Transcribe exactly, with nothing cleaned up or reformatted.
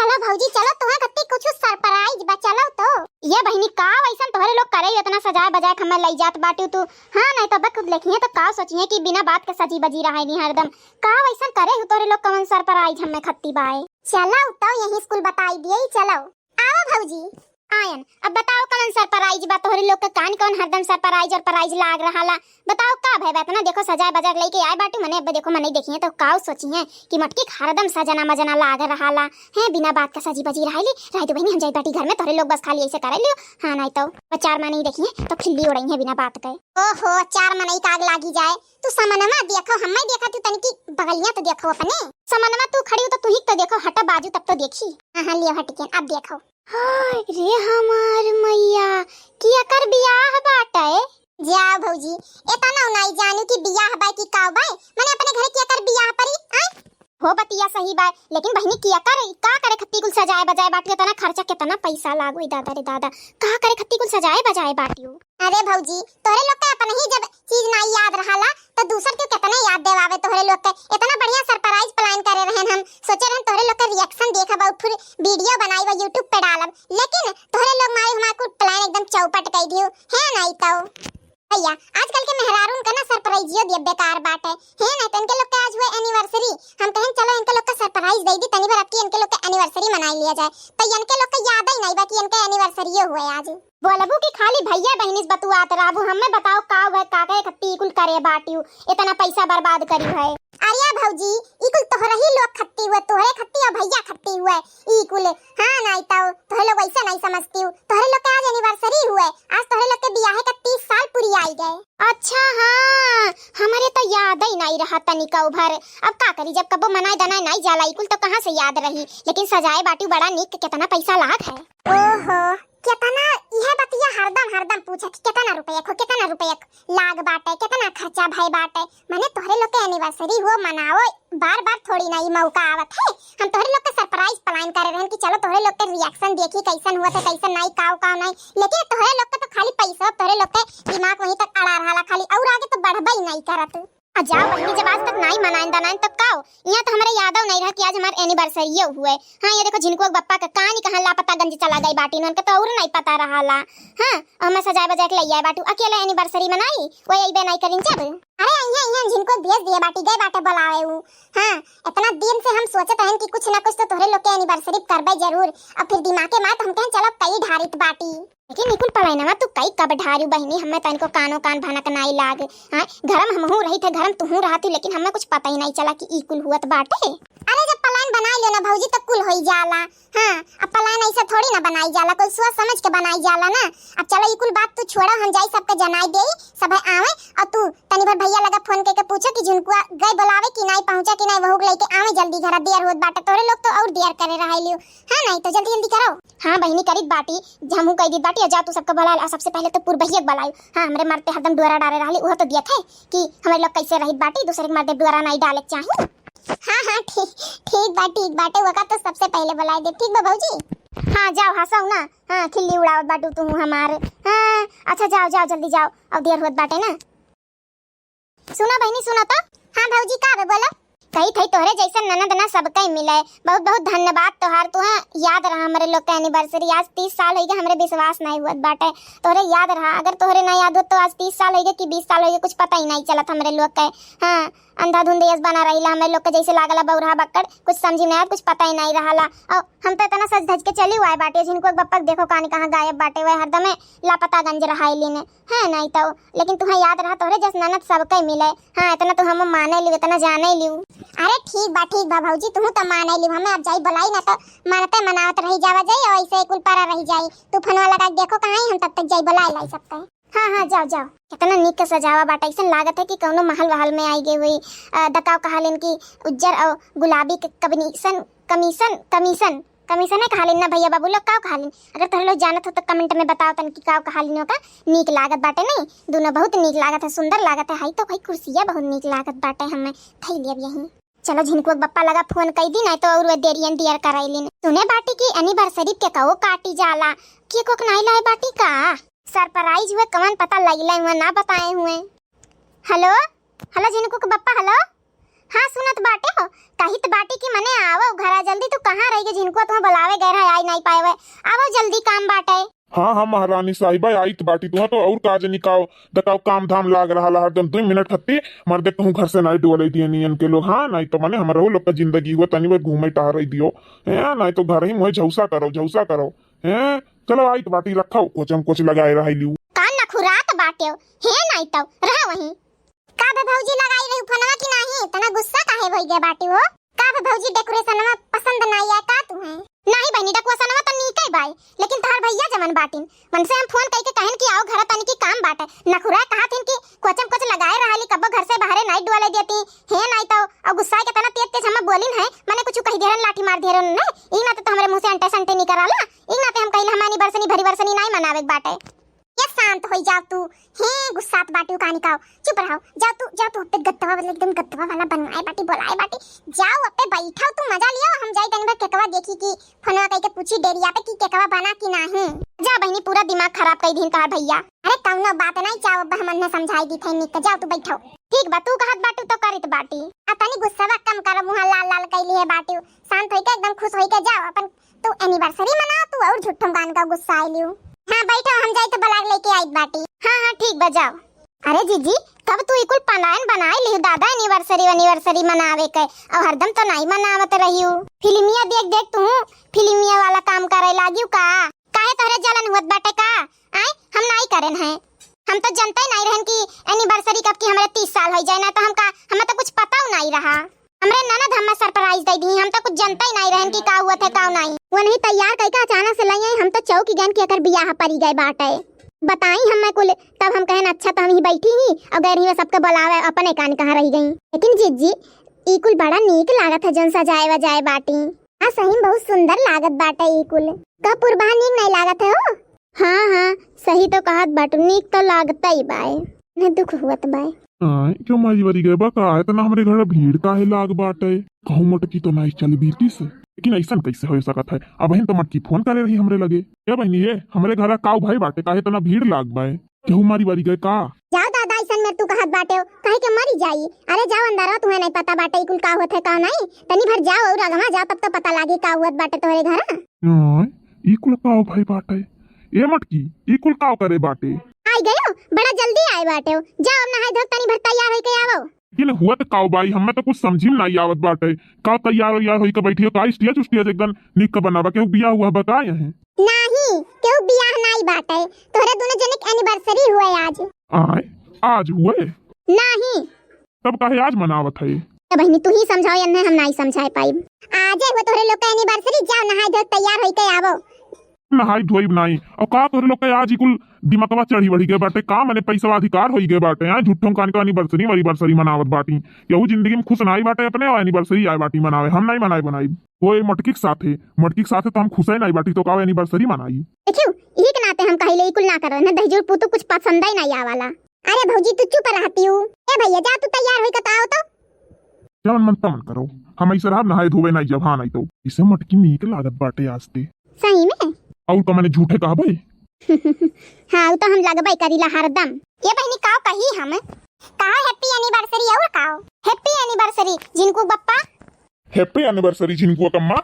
चलो भौजी, चलो, तोहरे खत्ती कुछ surprise बा, चलो तो। ये बहिनी, का वैसन तोहरे लोग करे, इतना सजाए बजाए के हमें लई जात बाटिउ तू? हाँ, नहीं तो बक देखिए तो का सोचिए कि बिना बात के सजी बजी रहे नी हरदम। का वैसन करे हो तोहरे लोग, कवन surprise हमें खत्ती बाए? चलो तो यही स्कूल बताई दिए, चलो। आओ भौजी। आयन, अब बताओ कवन surprise बा तोहरे लोग के, कान कवन हरदम surprise और prize लाग रहा ला? बताओ का भय बा? इतना देखो सजाए बजाए के लेके आए बाटू, मने अब देखो मने देखिए तो काउ सोचिए कि मटकी के हरदम सजना मजना लाग रहा ला। हैं, बिना बात का सजी बजी रहा ली, रह दो बहिनी, हम जाई बाटी घर में, तोहरे लोग बस खाली ऐसे करे लियो। हाँ, नहीं तो वो चार मनई देखिए तो खिल्ली उड़ाई है बिना बात के। ओहो, चार मनई का आग लागी जाए, तू समनमा देखो, हमें देखा तू तनिकी बगलिया तो देखो अपने। समनमा तू खड़ी हो तो तू ही तो देखो, हटा बाजू तब तो देखी। हाँ, हाँ, लियो हटिके, अब देखो। हाय रे हमार मैया, कियकर बियाह बाटे? जा भौजी, एतना नाई जानू कि बियाह बाय कि काव बाय, मने अपने घरे कियकर बियाह परी, आय? हो बतिया सही बाय, लेकिन बहिनी कियकर, ई का करे खत्ती कुल सजाए बजाए बाटियो, एतना खर्चा, केतना पैसा लागो, ई दादा रे दादा, का करे खत्ती कुल सजाए बजाए बाटियो? अरे भौजी, तोहरे लोग के अपन ही जब चीज नाई याद रहाला, तो दूसर के केतना याद देवावे तोहरे लोग के। एतना बढ़िया surprise plan करे रहन हम, सोचे रहन तोहरे लोग के reaction देखब और फिर video बनाई व YouTube पे डालब, लेकिन तोहरे लोग मारे हमार कुल plan एकदम चौपट कई दियो। है नाई तो भैया, आजकल के मेहरारून का ना surpriseओ दिया बेकार बाटे। है ना, तो इनके लोग के आज हुए anniversary, हम कहन चलो इनके लोग का surprise दे दी, तनी भर आपकी इनके लोग के anniversary मनाई लिया जाए। तो इनके लोग का याद ही नहीं बा कि इनके anniversaryओ हुए आज। बोलबू कि खाली भैया बहिनी से बतुआत रहबू, हमें बताओ का हुए, का कहे खत्ती कुल करे बाटियो, इतना पैसा बर्बाद करी है। अरे भौजी, ई कुल तोहरे ही लोग खत्ती हुए, तोहरे खत्ती और भैया खत्ती हुए ई कुल। हाँ, नाई तो तोहरे लोग ऐसे नहीं समझती हो। तोहरे लोग के आज anniversary हुए, आज तोहरे लोग के बियाहे का तीस साल पूरी आई गए। अच्छा, हाँ, हमारे तो याद ही नहीं रहा तनिका भर। अब का करी, जब कबो मनाए दनाए नहीं जाला, ई कुल तो कहाँ से याद रही। लेकिन सजाए बाटी बड़ा निक, कितना पैसा लाग है। ओहो, केतना, इहे बतिया हरदम, हरदम पूछत, "केतना रुपया को, केतना रुपया लाग बाटे, केतना खर्चा भय बाटे?" माने तोहरे लोग के anniversary हो, मनाओ, बार-बार थोड़ी ना ई मौका आवत है। हम तोहरे लोग के surprise plan करे रहन कि चलो तोहरे लोग के reaction देखी, कैसन हुआ था, कैसन नहीं, काव, काव नहीं। लेकिन तोहरे लोग के तो खाली पैसा, तोहरे लोग के दिमाग वहीं तक अड़ा रहा, खाली और आगे तो बढ़बे ही नहीं करत। आ जाओ बहिनी, जब आज तक नाई मनाइन दनाइन तब का हो? यहाँ तो हमरे यादव नहीं रहा कि आज हमार anniversaryओ हुए। हाँ, ये देखो झिनकुआ के बप्पा का कहानी कहाँ लापता गंज चला गई बाटी, उनके तो और नहीं पता रहा ला। हाँ, और मैं सजाए बजाए के ले आए बाटू, अकेले anniversary मनाई, वो अइबे नहीं करिन जब। अरे अइहे, अइहे, झिनकुआ भेज दिए बाटी, गए बाटे बुलावे ऊ। हाँ, इतना दिन से हम सोचत रहन कि कुछ ना कुछ तो तोहरे लोग के anniversary करबे जरूर, अब फिर दिमागे में तो हम कहें चलो कई ढारित बाटी। लेकिन निकुल पलायनवा तू कई कब ढारू बहिनी, हमें तनको कानो कान भनक नाई लाग। हाँ, घरम हमहू रही थे, घरम तुहू रहती, लेकिन हमें कुछ पता ही नहीं चला कि ई कुल हुअत बाटे। अरे जब plan बनाई लो ना भौजी, तो कुल होई जाला। हाँ, अब plan ऐसे थोड़ी ना बनाई जाला, कोई सोच समझ के बनाई जाला ना। अब चलो ई कुल बात तू छोड़ा, हम जाई सबके जनाई देई, सब आवे, और तू तनी भर भैया लगा phone करके पूछो कि झुनकुआ गए बुलावे कि नहीं, पहुँचा कि नहीं, वहू के लेके आवे जल्दी घरा, देर होत बाटे, तोहरे लोग तो और देर करे रहे लियो। हाँ, नहीं तो जल्दी जल्दी करो। हाँ बहिनी, करीत बाटी, हमहू कह दीत बाटी, जा तू सबके बुला ला। सबसे पहले तो पुरबहिया के बुलायु। हाँ, हमरे मरते हरदम डुअरा डारे रहली, उहो तो दियत है कि हमरे लोग कैसे रहित बाटी, दूसरे के मरते डुअरा नहीं डाले के चाही। हाँ, हाँ, ठीक, ठीक बा, ठीक बाटे, ओका तो सबसे पहले बुलाए दे, ठीक बा भौजी? हाँ, जाओ, हंसाओ ना, हाँ, खिल्ली उड़ावत बाटू तू हमार। हाँ, अच्छा, जाओ, जाओ, जल्दी जाओ, अब देर होत बाटे ना। सुना बहिनी, सुना तो। हाँ भौजी, का बे, बोलो। कही थई तोहरे जैसन ननद ना सबके मिले। बहुत बहुत धन्यवाद तोहार, तुहे याद रहा हमरे लोग के anniversary। आज तीस साल होइगे, हमरे विश्वास नहीं हुअत बाटे। तोहरे याद रहा, अगर तोहरे ना याद होत तो आज तीस साल होइगे कि बीस साल होइगे, कुछ पता ही नहीं चलत हमरे लोग के। हाँ, अंधाधुंध यस बना रहीला, हमरे लोग के जैसे लागला बौरहा बक्कड़, कुछ समझी नहीं आवत, कुछ पता ही नहीं रहला। और हम तो इतना सज धज के चली आए बाटे, झिनकुआ के बप्पा के देखो कहानी कहाँ गायब बाटे, वह हरदमे लापता गंज रहाइलिन। है नहीं तो, लेकिन तुहे याद रहा तोहरे जस ननद सबके मिले। हाँ, इतना तो हम माने लियो, इतना जाने लियो। अरे ठीक बा, ठीक बा भौजी, तुहू तो माने लियो, हमें अब जाई बुलाई ना तो मानते मनावत रही जावा जाई और ऐसे कुल परा रही जाई। तू फोनवा लगा के देखो कहाँ ही, हम तब तक जाई बुलाई लाई सबके। हाँ, हाँ, जाओ, जाओ। कितना नीक के सजावा बाटे, ऐसन लागत है कि कौनो महल वहल में आई गई हुई। अ, दकाव कहालिन की उज्जर और गुलाबी के कमीशन, कमीशन, कमीशन, कमीशने कहालिन ना भैया बाबू लोग, काव कहालिन? अगर तोहरे लोग जानत हो तो comment में बताओ तन कि काव कहालिन ओका। नीक लागत बाटे नहीं, दोनों बहुत नीक लागत है, सुंदर लागत है। हाई तो भाई कुर्सिया बहुत नीक लागत बाटे, हमें धई लियब यहीं। चलो झिनकुआ के बप्पा लगा phone कई दी, नहीं तो और वे देरियन दियर कराई लीन। सुने बाटी की anniversary के कहो काटी जाला, cake ओक नहीं लाए बाटी का? Surprise हुए, कवन पता लगिले हुए, ना बताए हुए। Hello, hello झिनकुआ के बप्पा, hello। हाँ, सुनत बाटे हो, कहित बाटी कि मने आवो घरा जल्दी, तू कहाँ रहि गए, झिनकुआ तुम्हें बुलावे गए रहे, आई नाई पाए हुए, आवो जल्दी, काम बाटे। हाँ, हाँ, महारानी साहिबा, आइत बाटी, तुहा तो और का जनी काव, दकाव काम धाम लाग रहा ला, हरदम दुई मिनट खत्ती, मर्दे कहूँ घर से नाई डोले दिए नियन के लोग, हाँ, नाई तो मने हमरहू लोग का जिंदगी हुआ, तनी भर घूमे टहरे दियो, हैं, नाई तो घर ही मुँहे झौसा करो, झौसा करो, हैं, चलो आइत बाटी, रखो, कोचम कोच लगाए रहा लियो। का नखुरात बाटे हो, हे नाई तो, रहा वहीं। का बे भौजी, लगाई रही फोनवा कि नाही? इतना गुस्सा काहे होई गए बाटी हो? का बे भौजी, डेकोरेशनवा पसंद नाही आए का तुहे? नाही बहिनी, डेकोरेशनवा तो नीके बाय, लेकिन तोहर भैया जमन बाटिन, मन से हम फोन कइके कहन कि आओ घरा तनी की काम बाटे, नखुरा कहा थिन कि कोचम कोच लगाए रहली, कब्बो घर से बाहरे नाई डुआले देती, हे नाई तो, और गुस्सा के तना तेज तेज हम बोलिन है, मने कुछ कही देरन, लाठी मार देरन ने, ई ना तो हमरे मुंह से अंटे संटे निकराला, ई ना ते हम कहिल हम एनिवर्सरी भरी वर्सरी नाई मनावे के बाटे। ये शांत होई जाओ तू। हे गुस्सात बाटी हो, कहानी काओ। चुप रहो। जाओ तू, जाओ तू, अपने गत्तवा वाला, एकदम गत्तवा वाला बनवाए बाटी, बोलाए बाटी। जाओ, अपने बैठाओ, तू मजा लियो। हम जाई तनी भर केकवा देखी कि फोनवा कइके पूछी डेरिया पे कि केकवा बना कि नाही। जा बहिनी, पूरा दिमाग खराब कई दिन तोहार भैया। अरे कौनो बात नाही, जाओ, अब हम अन्ने समझाई दी थे निक, जाओ तू बैठाओ। ठीक बा, तू कहत बाटू तो करित बाटी। आ तनी गुस्सावा कम कर, मुँह लाल लाल कइली है बाटी। शांत होई के, एकदम खुश होई के जाओ अपन तू एनिवर्सरी मनाओ, तू और झूठम गान का गुस्सा आइलियो। हाँ, बैठो, हम जाई तो बलाग लेके आइत बाटी। हाँ, हाँ, ठीक बा, जाओ। अरे जीजी, कब तू इकुल पलायन बनाए लिहू दादा, एनिवर्सरी वनिवर्सरी मनावे के, और हरदम तो नाई मनावत रहियो। फिल्मिया देख देख तू फिल्मिया वाला काम करे लागियो का? काहे तोहरे जलन हुअत बाटे का? आय, हम नाई करेन है। हम तो जनते ही नाई रहन कि एनिवर्सरी कब की हमरे तीस साल हो जाए ना, तो हमका, हमें तो कुछ पता ही नाई रहा। हमरे ननद हमें सरप्राइज दे दी, हम तो कुछ जनते ही नाई रहन कि का हुआ थे, का नाई। वो नहीं तैयार कइके अचानक से लई आई, हम तो चौंक गयन कि एकर बियाह परी गए बाटे। बताई हमें कुल, तब हम कहन अच्छा तो हम ही बैठी ही और गए रही सबके बुलावे, अपने कान कहाँ रह गई। लेकिन जीजी, ई कुल बड़ा नीक लागत है जौन सजाए वजाए बाटी। हाँ सही में बहुत सुंदर लागत बाटे ई कुल। का पुरबहा नीक नहीं लागत है हो? हाँ, हाँ, सही तो कहत बाटू, नीक तो लागतई बाय, ने दुख हुअत बाय। आय, क्यों मारी वारी गए बा का? इतना हमरे घर भीड़ काहे लाग बाटे? कहूँ मटकी तो नाई चल बीती से, लेकिन ऐसन कैसे हो सकत है? अबहिन तो मटकी फोन करे रही हमरे लगे। ए बहिनी, ये हमरे घर काऊ भाई बाटे, काहे इतना भीड़ लाग बाय? केहू मारी वारी गए का? जाओ दादा, ऐसन में तू कहत बाटे हो, कहे के मरी जाई। अरे जाओ अंदर, तुम्हें नहीं पता बाटे ई कुल का होत है का नहीं। तनी भर जाओ और अगवा जाओ, तब तो पता लागी का हुअत बाटे तोहरे घर। आय, ई कुल काव भाई बाटे? ए मटकी, ई कुल काव करे बाटे? आई गयो, बड़ा जल्दी आए बाटे हो। जाओ अब नहाए धो तनी भर तैयार होई के आवो। लेकिन हुआ तो काव बाई, हमें तो कुछ समझी में नहीं आवत बाटे। का तैयार वैयार होई के बैठी हो, का स्टेज उस्टेज एकदम निक के बनावा, केहू बियाह हुआ बा का यहीं? नाही, केहू बियाह नाई बाटे। तोहरे दोनों जने के एनिवर्सरी हुए आज। आय, आज हुए? नाही। तब काहे आज मनावत है? ए बहिनी, तू ही समझाओ, एन्हे हम नाई समझाए पाइब। आजे हुए तोहरे लोग का एनिवर्सरी, जाओ नहाए धोए तैयार होई के आवो। नहाई धोई नाई। और का तोहरे लोग के आज ई कुल दिमकवा चढ़ी बढ़ी गए बाटे, का मने पैसवा अधिकार होई गए बाटे, हैं? झूठों कान का एनिवर्सरी वनिवर्सरी मनावत बाटी। केहू जिंदगी में खुश नाई बाटे अपने, और एनिवर्सरी आए बाटी मनावे, हम नाई मनाई बनाई। वो ए मटकी के साथे, मटकी के साथे तो हम खुशे नाई बाटी, तो का एनिवर्सरी मनाई? देखियो, यही के नाते हम कहिले ई कुल ना करो, ना दहिजोर पुतू कुछ पसंद ही नाई आवाला। अरे भौजी, तू चुप रहती हूँ। ए भैया, जा तू तैयार होई के तो आओ तो। जवन मन तवन करो, हम ऐसे रहब नहाए धोवे नाई जब, हाँ नाई तो। इसे मटकी नीक लागत बाटे आज ते। सही में? और का मने झूठे कहबे? हाँ, वो तो हम लगबे करीला हरदम। ये बहिनी काव कही हम? कहा happy anniversary और काव? Happy anniversary झिनकू बप्पा। Happy anniversary झिनकुआ कम्मा।